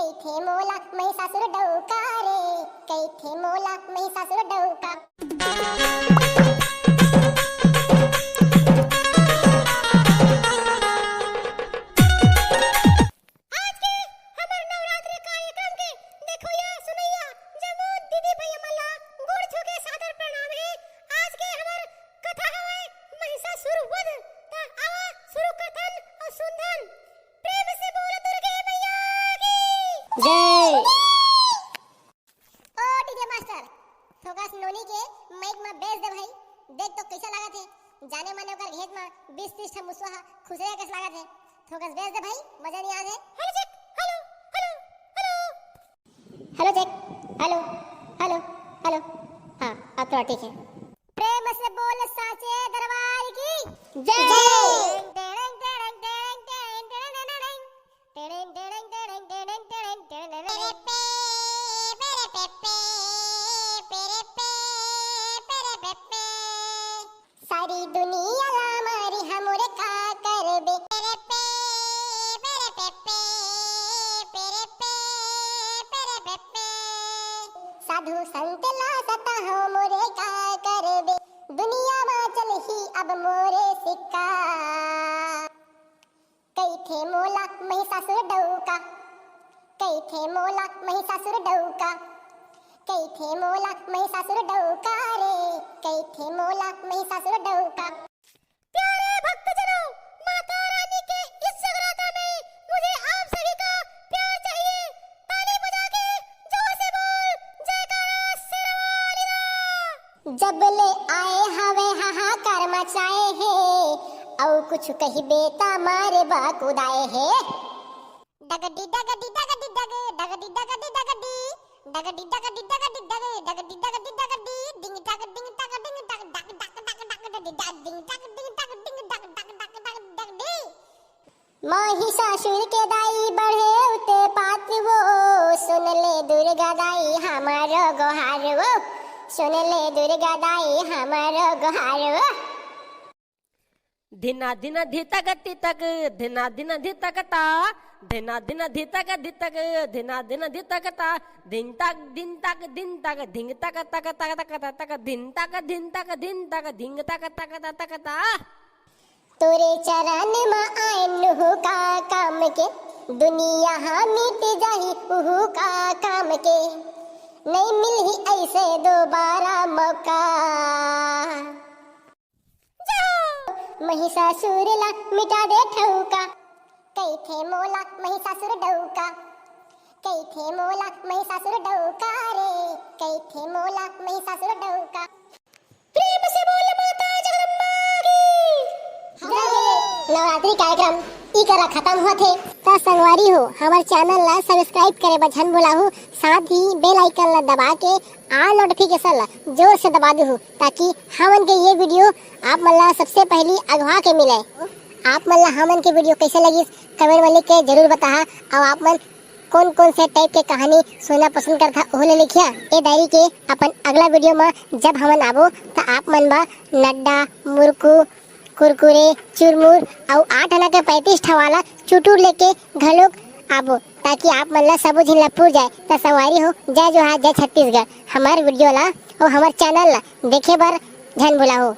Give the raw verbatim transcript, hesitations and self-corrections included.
कहिथे मोला महिषासुर डउका रे, कहिथे मोला महिषासुर डउका। आज के हमर नवरात्रि कार्यक्रम के देखोइया सुनइया जम्मो दीदी भैया मन ला गोड़ छू के सादर प्रणाम हे। आज के हमर कथा हवय महिषासुर वध। त आवा शुरू करथन अउ सुनथन। प्रेम से बोल दुर्गे मैया की जय। ओ डीजे मास्टर, थोकस नोनी के माइक म बेस दे भाई। देख तो कइसा लागत हे, जाने माने ओकर घेंच म बीस तीस ठा मुसवा ह खुसरे कस लागत हे। थोकस बेस दे भाई, मजा नइ आत हे। Hello check, hello, hello, hello. Hello check, hello, hello, hello. हाँ, अब थोड़ा ठीक हे। प्रेम से बोल साचे दरबार की जय। सारी दुनिया ला मारी हमरे का करबे। साधु संत ला सताहो मोरे का करबे। दुनिया मा चलही अब मोरे सिक्का। कहिथे मोला महिषासुर डउका, कहिथे मोला महिषासुर डउका, कहिथे मोला महिषासुर डउका रे, कहिथे मोला महिषासुर डउका। प्यारे भक्तजनों, माता रानी के इस जगराता में मुझे आप सभी का प्यार चाहिए। ताली बजा के जोर से बोल, जयकारा शेरा वाली दा। जब ले आए हवे हाहाकार मचाए हे, अउ कुछ कहिबे त मारे बा कुदाए हे। डगडी डगडी डगडी डग, डगडी डगडी डगडी, डगडी डगडी डगडी डग, डगडी डगडी डगडी, डिंग टक डिंग टक डिंग टक डग डग डग डग डग डिंग टक डिंग टक डिंग टक डिंग टक डग डग डग डग डग डी। महिषासुर के दाई बढ़े उते पात वो, सुन ले दुर्गा दाई हमारो गोहार वो, सुन ले दुर्गा दाई हमारो गोहार वो। धिना धिना धितक तितक, धिना धिना धितक ता, धिना धिना धितक तितक, धिना धिना धितक ता, धिन तक धिन तक धिन तक धिंग तक तक तक तक तक तक धिन तक धिन तक धिन तक धिंग तक तक तक तक ता। तोरे चरण म आए नुहू का काम के, दुनिया हा मिट जाही उहू का काम के, नइ मिलही ऐसे दोबारा मौका। महिषासुर ला मिटा दे ठउका, कहिथे मोला महिषासुर डउका, कहिथे मोला महिषासुर डउका रे, कहिथे मोला महिषासुर डउका। प्रेम से बोल माता जगदम्बा की जय। नवरात्रि कार्यक्रम ई करा खत्म होत हे। त संगवारी हो, हमर चैनल ला सब्सक्राइब करे बर झन भुलाहू, साथ ही बेल आइकन ला दबा के ऑल नोटिफिकेशन ला जोर से दबा दूहू, ताकि हमन के ये वीडियो आप मन ला सबसे पहली अगवा के मिले। आप मन ला हमन के वीडियो कैसे लगिस, कमेंट में लिख के जरूर बताहा। अउ आप मन कौन कौन से टाइप के कहानी सुनना पसंद करथा, ओहू ला लिखिया। ए डायरी के अपन अगला वीडियो में जब हमन आबो, त आप मन बर नड्डा, मुरकू, कुरकुरे, चुरमुर अउ आठ आना के पैंतीस ठा वाला चुटुर लेके घलोक आबो, ताकि आप मन ला सबो झिन ला पुर जाए। त संगवारी हो, जय जोहार, जय छत्तीसगढ़। हमर वीडियो ला अउ हमर चैनल ला देखे बर झन भुलाहू।